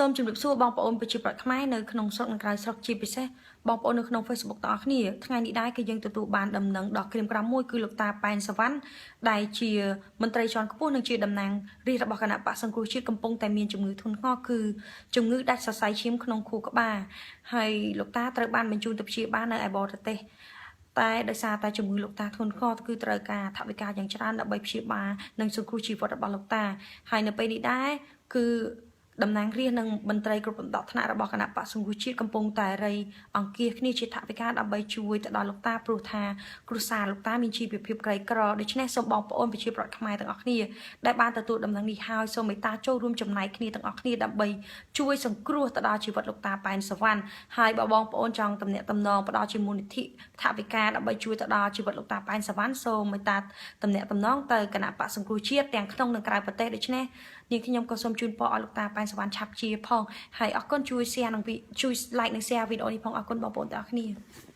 សូមជម្រាបសួរបងប្អូនប្រជាប្រដ្ឋខ្មែរនៅក្នុងស្រុកនិងក្រៅស្រុកជាពិសេសបងប្អូននៅក្នុង Facebook ទាំងអស់គ្នាថ្ងៃនេះដែរគឺយើងទទួលបានដំណឹងដ៏ក្រៀមក្រំមួយគឺលោកតាប៉ែនសវណ្ណដែលជាមន្ត្រីជាន់ខ្ពស់និងជាតំណាងរាស្ត្ររបស់គណបក្សសង្គ្រោះជាតិកំពុងតែមានជំងឺធ្ងន់ធ្ងរគឺជំងឺដាច់សរសៃឈាមក្នុងខួរក្បាលហើយលោកតាត្រូវបានបញ្ជូនទៅព្យាបាលនៅឯបរទេសតែដោយសារតែជំងឺលោកតាធ្ងន់ធ្ងរគឺត្រូវការថវិកាយ៉ាងច្រើនដើម្បីព្យាបាលនិងសង្គ្រោះជីវិតរបស់លោកតាហើយនៅពេលនេះដែរគឺតំណាងរាស្ត្រនិងមន្ត្រីគ្រប់លំដាប់ថ្នាក់របស់គណបក្សសង្គ្រោះជាតិកំពុងតែរៃអង្គាសគ្នាជាថវិកាដើម្បីជួយទៅដល់លោកតាព្រោះថាគ្រួសារលោកតាមានជីវភាពក្រីក្រដូច្នេះសូមបងប្អូនប្រជាប្រដ្ឋខ្មែរទាំងអស់គ្នាដែលបានទទួលដំណឹងនេះហើយសូមមេត្តាចូលរួមចំណែកគ្នាទាំងអស់គ្នាដើម្បីជួយសង្គ្រោះទៅដល់ជីវិតលោកតាប៉ែនសវណ្ណហើយបើបងប្អូនចង់តំណាក់តំណងផ្ដល់ជាមូលនិធិថវិកាដើម្បីជួយទៅដល់ជីវិតលោកតាប៉ែនសវណ្ណសូមមេត្តាតំណាក់តំណងទៅគណបក្សសង្គ្រោះជាតិទាំងក្នុងនិងក្រៅប្រទេសដូច្នេះនាងខ្ញុំក៏សូមជូនពរឲ្យលោកតាប៉ែនសវណ្ណឆាប់ជាផងហើយអរគុណជួយ share និងជួយ like និង share វីដេអូនេះផងអរគុណបងប្អូនទាំងអស់គ្នា។